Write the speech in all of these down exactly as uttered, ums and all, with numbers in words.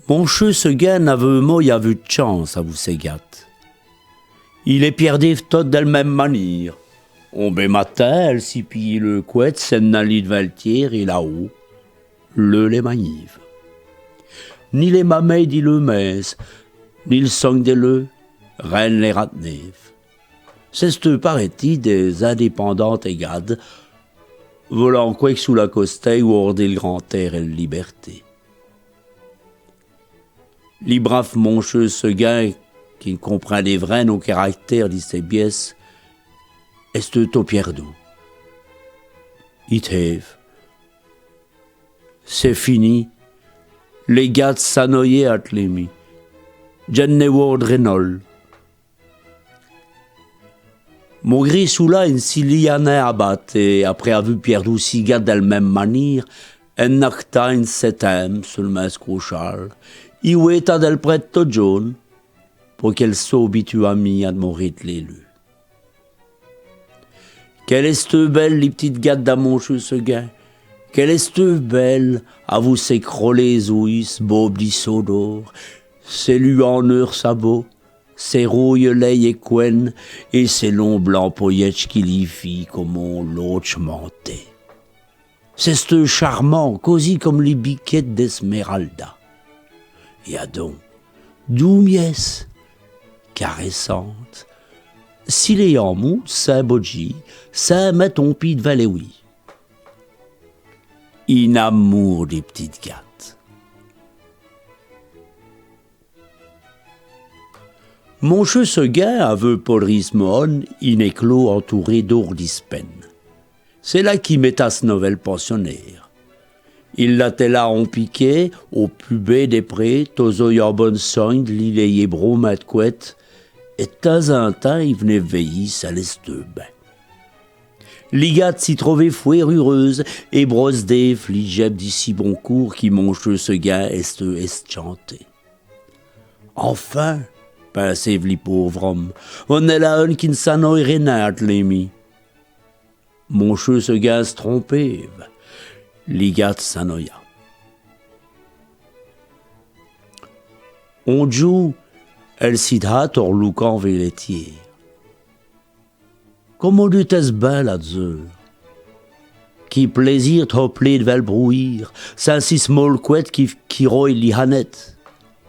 Moncheû Seguin n'aveût mî avou d' chance avou sès gades. I lès pièrdéve totes dèl min.me manîre. On bê matin, èle si piyît leû cwède, s'ènnalît d'vins l' tiér èt la-hôt, leûs lès magnîve. Ni lès mamêyes di leûs mins.nes, ni l' sogne dès leûs, rin n' lès rat'néve. C'èsteût, parèt-i, dès-indépendantès gades, volant qwèque sous la costèye, hôrs dèl grand-êr èt l' libèrté. Li brâve moncheû Seguin, qui n' comprindéve rin au caractére di sès bièsses, èsteût tot pièrdou. I d'héve. C'èst fini. Lès gades s'anoyèt, adlèt-mi. Dji n' lès wôrdrè nole. Maugré çoula, i n' si lèya nin abate, èt après avou pièrdou sîs gades dèl min.me manîre, ènn' ach'ta ène sètinme su l' min.me scrôchal, i wêta dèl prinde tot djon.ne, po qu'èle s'ôbituwât mia a d'morer dlé lu. Qu'èlle èsteût bèle, li p'tite gade da moncheû Seguin. Qu'èlle èsteût bèle, avou sès crolés-ouy, s' bôbe di sôdôr, sès luwants neûrs sabots, sès rôyes lèyes èt cwènes, èt sès longs blancs poyèdjes qui lî fît come on lâdje mantê. C'èsteût tchârmant, cåzî come li bikète d'Esmeralda. Èt adon, doûmièsse, carèssante, si lèya an moûde, sins bodjî, sins mète on pîd d'vins lès wîs. In amoûr di p'tite gade. Moncheû Seguin aveût po l' rîse mohone in-èclôs ètouré d'ôrdis spènes. C'èst la qu'i mèta s' novèle pensionêre. I l'atèla on pikèt, au pus bê dès prés, tot-z-oyant bon sogne d' lî lèyî brâmint d' cwède, èt d' tins-in tins i v'néve vèyî s'èlle èsteût bin. Li gade si trovéve fwért ureûse èt brosdéve li djèbe di si bon coûr qui moncheû Seguin èsteût èstchanté. Enfin, pinséve li pôve ome, vo-n-èla ine qui n' s'anoyerè nin, adlèt-mi. Moncheû Seguin s' trompéve, li gade s'anoya. On djoû, èle si d'ha tot r'loukant vès lès tiérs. Come on dut-èsse bin la-d'zeûr. Qué plêzîr d' hopler d'vins l' brouyîre, sins cisse måle cwède qui, qui roye li hanète.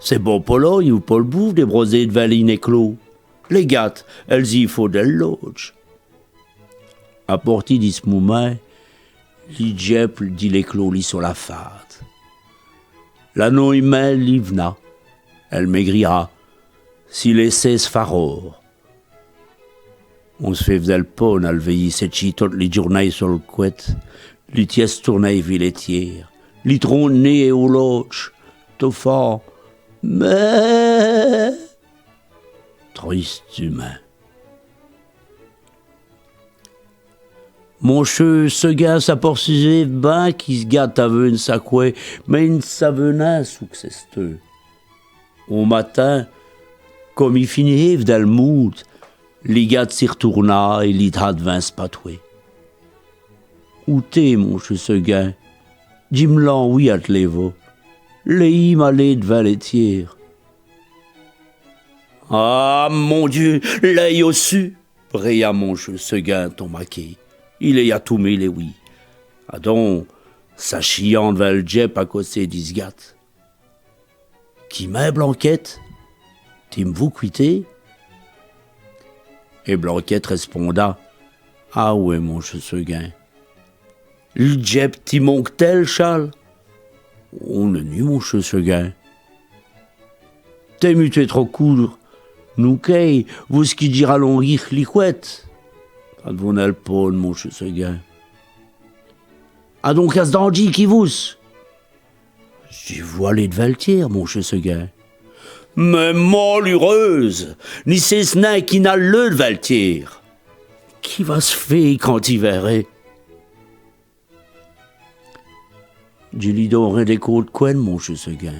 C'èst bon po l'ogne ou po l' bouf dè brosder d'vins lès in-èclôs. Lès gades, èle-z-î faut dèl lådje. A pårti di ç' moumint, li djèbe di l'èclôs lî sola fade. La nôyemint lî v'na, èle mègrira, si lèyî s' fâre ôr. On s' fêve dèl påne a l' vèyî sètchî tote li djoûrnêye so l' cwède, li tièsse toûrnêye vès lès tiérs, li tronner èwou lådje, tot fant: « Mè » tristumint. Moncheû Seguin s'apårçûvéve bin qui s' gade aveût ine saqwè, mins i n' saveût nin ç' qui c'èsteût. On matin, come i finihéve dèl moûde, li gade si r'toûrna èt lî d'ha d'vins s' patwè. Oûtez, moncheû Seguin, dji m' lanwîye adlèyez-vos, lèyîz-m' aler d'vins lès tiérs. Ah, mon Diu, lèyîz ossu, brêya moncheû Seguin tot maké. I lèya tout mê lès wîs. Adon, s'achiyant d'vins l' djèbe a costé di s' gade. Qui mins, Blankète, ti m' vou qwiter ? Èt Blankète rèsponda : « Ah wè, moncheû Seguin. Li djèbe ti monke-t-èle, chal ? » « Oh, nèni, moncheû Seguin. Tè mutwè trop coûrt, non quéy, vos skidjîrez alon rîre li cwède. » « Adon, vo-n-èle påne, moncheû Seguin. » « Adon, qu'èst-ce dandjî qui vos... » « Dji vou aler d'vins l' tiér, moncheû Seguin. » « Mins målureûse, ni sét-ce nin qu'i n'a l' leû d'vins l' tiér. Qui va s' fé quand i vêrè ? » « Dji lî donrè dès côps d' cwène, moncheû Seguin. »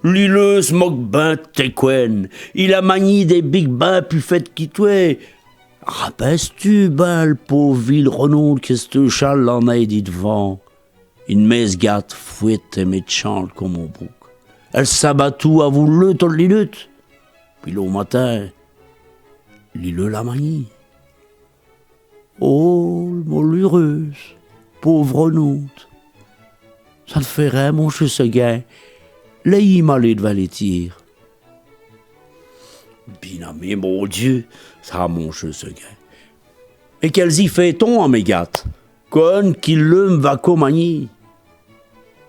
« Li leû s' moke bin d' tès cwènes, il a magnî dès bikes bin pus fwèrts qui twè. Rapinses-tu bin l' pôve vîle Renaude qu'èsteût chal l'annêye di d'vant ? Ine mèsse gade, fwète èt mètchante come on bouc. Èle s'a batou avou l'eû tote li nût. Pwis lo matin, li leû l'a magnîye. Oh, maleûreûse, pôve onte. Ça n' fêt rin, Moncheû Seguin. Lèyîz-m' aler d'vins lès tiérs. Binamé, mon Diu, ça, Moncheû Seguin. Èt quéquelès-îs fêt-on a mès gades ? Conne qui l'eûme va co magnî.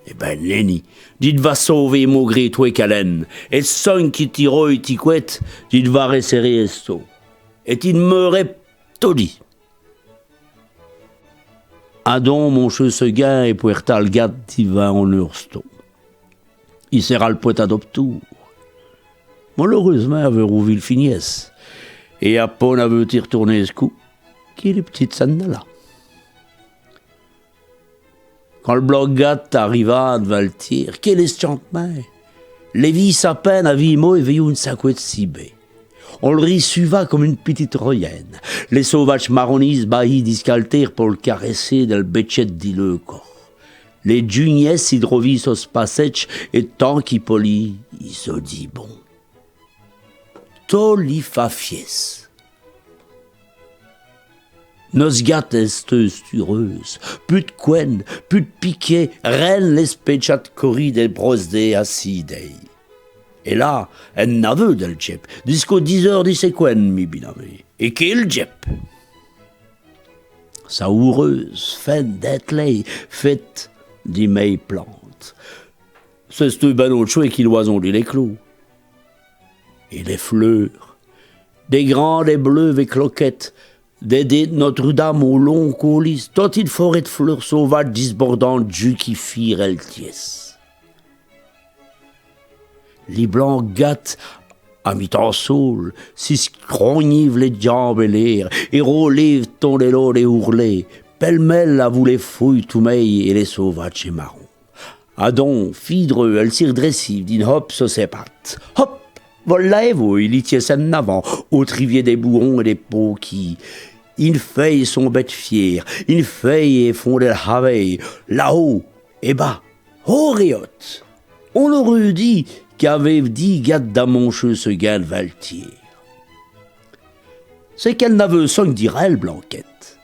Èt bén, nèni, dji va sôver maugré twè, calène, èt sins qui ti rôye ti cwète, dji va rèssèrer èstau. Èt ti d'meurez todi. Adon Moncheû Seguin èpwèrta l' gade divins on-eûstau. I sèra l' pwète a dobe toûr. Maleûreûsemint, aveût roûvî l' finièsse, èt a pon aveût-i r'toûrné s' coûp, qui li p'tite s'ènn' ala. Quand l' blanke gade ariva divins l' tiér, quél èstchant'mint ! Lès vîs sapins n'avît måy vèyou ine saqwè d' si bèl. On l' rîçûva come ine p'tite royène. Lès sauvadjes maronîs s' bahît disqu'al tére po l' carèsser dèl bètchète di leû cor. Lès djûnièsses si drovît so s' passèdje èt tant qu'i polît, i s'odît bon. Tot lî fa fièsse. Nosse gade èsteût eûreûse, pus d' cwènes, pus d' pikèts, rin n' l'èspétcha d' cori dès brosses d'ês a sî dês. Èt la, ènn' aveût dèl djèbe, disqu'au dizeûr di sès cwènes, mi binamé. Èt quéle djèbe ! Sa houreûse, fène, dèt'lêye, fête di mèye plantes. C'èsteût bén ôte chwè qui l'wèson di lès clôs. Èt lès fleûrs, dès grandès bleûvès clokètes, dès dês d' Notr-Dame aus lon colis, tote ine forèt d' fleûrs sauvadjes disbôrdant djus qui fîrèt l' tièsse. Li blanke gade, a mitan sôle, si scrognîve lès djambes è l'ér, èt rôlîve tot d'lon dès hoûrlês, pêle-mêle avou lès fouyes toumêyes èt lès sauvadjes marons. Adon, fî dreût, èle si rdrèssîve d'ine hope so sès pates. Hop ! Volez, vos, li tièsse èn-avant, au triviè dès bouhons èt dès pôkîs. Ine fèye so bète fiêr, ine fèye è fond dèl havêye, là-hôt, è bas, hôrt èt hôte. On-z-aureût dit qu'aveût dî gade da Moncheû Seguin divins l' tiér. C'èst qu'èle n'aveût songn dîre rin, l' blankète.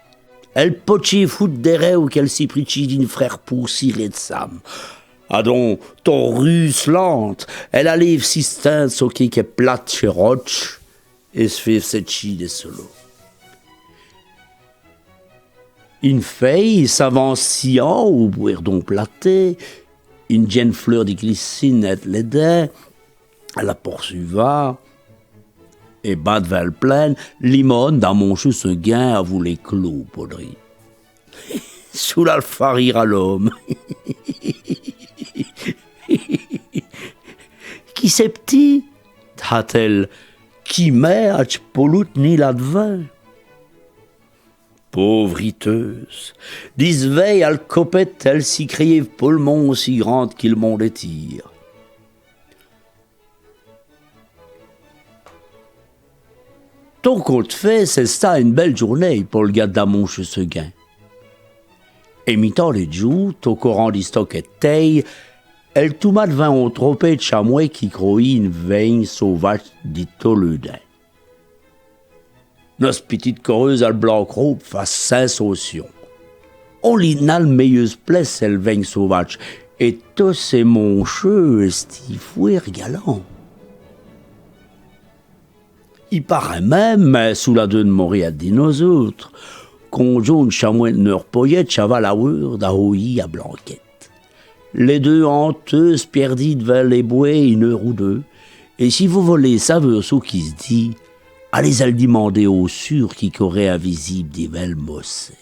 Èle potchéve hoûte dèrêre qu'èle si pritchîve d'ine frêre poussî ré d' same. Adon, tot rucelante, èle alêve si stinde so quékes platchès rodjes, èt s' fêve sètchî dè solêy. Ine fèye s'avance siyant au bwèrdon platè, ine djène fleûr di glissine èt lès dins, èle la porsûva, èt bas divins l' plin.ne, li mohone da Moncheû Seguin avou lès clôs po drî. Çoula l' fa rîre a l'ome. Qui c'èst-i ? dha-t-èle, qui mèt adje po loû tnî la d'vins ? Pôve riteûse, di s' vèy al copète, èle si crèyéve po l' mons si grande qui l' monde ètîr. Tot compte fêt, c'èsta ine bèle djoûrnêye po l' gade da Moncheû Seguin. È mitan dès djoûs, tot corant di stokes èt d' tèye, èle touma divins on tropè d' chamwès qui croyît ine vègne sauvadje di tos leûs dints. Nosse pitite coreûse al blanke robe fa sinsâcion. On lî d'na l' mèyeûse plèce è l' vègne sauvadje, èt tos sès moncheûs èstît fwért galants. I parèt min.me, çoula d'vint d'morer ène di nos-ôtes, qu'on djon.ne chamwès d' neûr poyèdje ava l'aweûr d'ahôyî a Blankète. Lès deûs hanteux s' pièrdît divins lès bwès ine eûre ou deûs, èt si vos volez saveûr çou qu'i s' dit, alez-èl dimander au sûr qui corèt invizîbe divins l' mossê.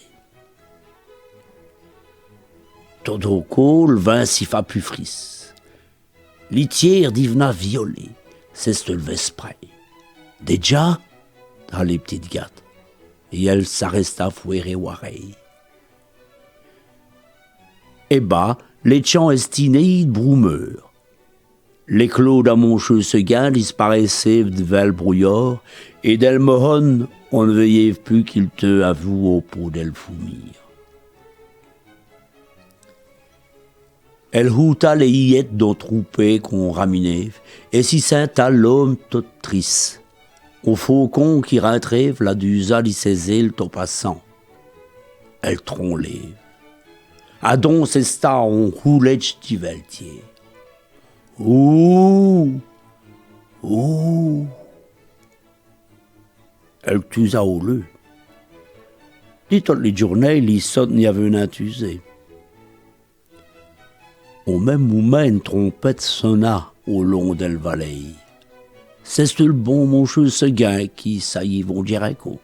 Tot d'on côp, l' vint si fa pus frisse. Li tiér div'na violèt, c'èsteût l' vèsprêye. Dèdja, dha li p'tite gade, èt èle s'arèsta fwért èwarèye. È bas, lès tchamps èstît nèyîs d' broumeûr. Lès clôs da Moncheû Seguin disparèsséve divins l' brouyârd, èt dèl mohone, on n' vèyéve pus qui l' teût avou au pô dèl foumîre. Èle hoûta lès hiyètes d'on troupé qu'on raminéve, èt si sinta l'ome tot trisse. On faucon qui rintréve la dûza di sès-éles tot passant. Èle tronléve. Adon c'èsta on hoûlèdje di vèltiês. Ouh ! Ouh ! Èle tuza au leûp. Di totes lès djoûrnéyes, li sot n'î aveût nin tûzé. Au minme moumint, one trompète sona au long dèl valéye. C'èsteût l' bon moncheû Seguin qui sayîve on djèrèco.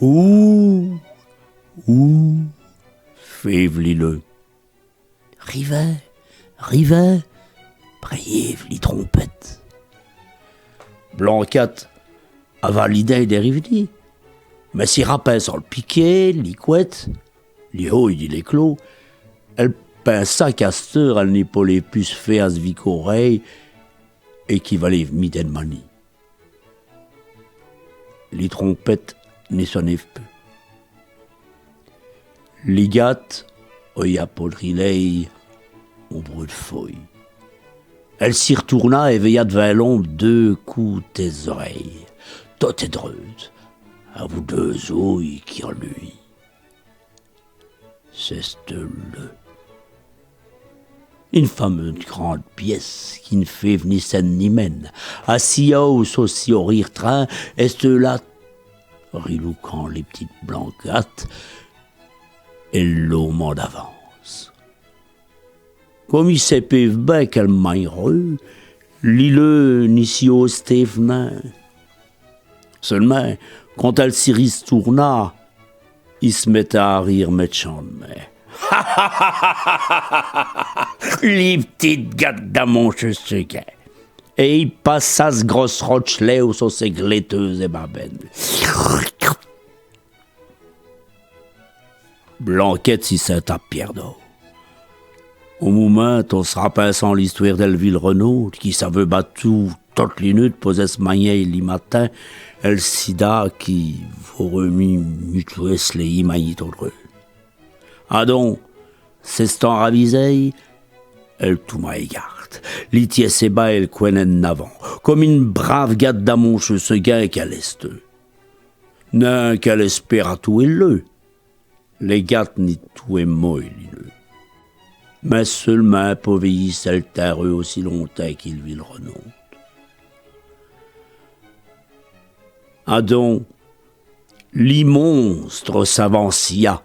Ouh ! Ouh ! féve li leûp. Rivins, rivins ! brèyéve li trompète. Blanquette ava l'idéye dè riv'ni, mins si rapinsant l' pikèt, li cwède, li hôye di l'èclôs, èle pinsa qu'asteûre èle ni poléve pus s' fé a s' vicauréye èt qu'i valéve mî d'èl mani. Li trompète ni sonéve pus. Li gade oya po drî lèy on brut d' foye. Èle si r'toûrna èt vèya d'vins l'ombe deûs coûrtès-orèyes, totès dreûtes, avou deûs-ouy qui r'lûyît. C'èsteût l' leûp. Ine fameûse grande bièsse qui n' féve ni sène ni mène, assiyîje so si hârî r'trin, èsteût la, riloukant li p'tite blanke gade èt l' lomant d'avance. Come i sèpéve bin qu'èle magn'reût, li leûp ni si hostéve nin. Seûlemint, quand èle si ristoûrna, i s' mèta a rîre mètchantemint. Li p'tite gade da moncheû Seguin. Èt i passa s' grosse rodje lèwè so sès glèteûsès babènes. Blanquette si sinta pièrdou. On moumint, tot s' rapinsant l'istwére dèl vile Renaud, qui s'aveût batou tote li nut' po-z-èsse magnî li matin, èle si da qu'i vôreût mî mutwèsse lèyî magnî tot dreût. Adon, s'èstant ravisêye, èle touma è garde, li tièsse è bas èt l' cwène èn-avant, come ine brâve gade da moncheû Seguin qu'èle èsteût. Nin qu'èle èspèrât touwer l' leûp. Lès gades ni touwèt måy li leûp. Mins seûlemint po vèyî s'èle tinreût ossi lontins qui l' vile Renaud. Adon, li monstre s'avancia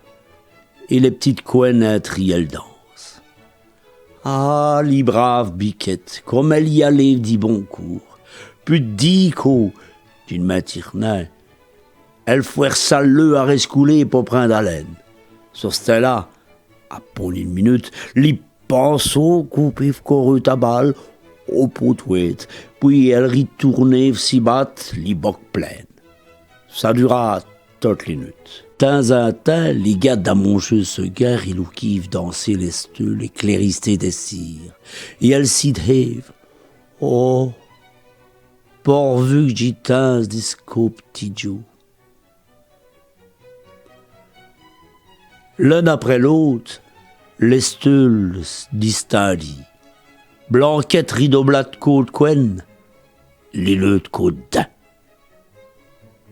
èt lès p'tites cwènes intrît èl danse. Ah, li brâve bikète, come èle î aléve di bon coûr. Pus d' dîj côps, d'ine min tirnant, èle fwèrça l' leûp a rèscoler po prinde alène. So ç' tins-la, a pône ine minute, li pinseût qu'on p'leûve coreû ta bale, on pô d' wêdes, pwîs èle ritoûrnéve si bate, li boke plin.ne. Ça dura tote li nut'. Tins-in tins, li gade da moncheû Seguin riloukîve danser lès steûles èclêrisséyes dès cîrs. Èt èle si d'héve : « Oh, pôrvu qu' dji tinse disqu'au p'tit djoû. » L'eune après l'ôte, lès steûles s' distindît. Blanquette ridobla d' côps d' cwène, li leûp d' côps d' dints.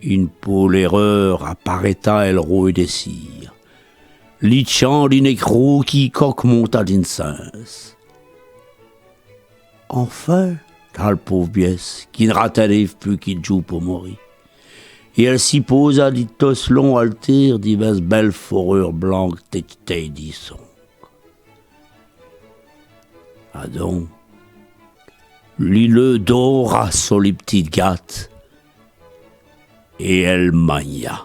Ine pôle èreûr aparèta è l' rôye dès cîrs. Li tchant d'ine ècroûkîye coke monta d'ine cinse. Enfin, dja l' pôve bièsse, qui n' ratinéve pus qui l' djoû po mori. Èt èle si pôsa di tosses longs al tére divins s' bèle foreûre blanke tètch'têye di song. Adon, li leûp dôra so li p'tite gade, èt èl magna.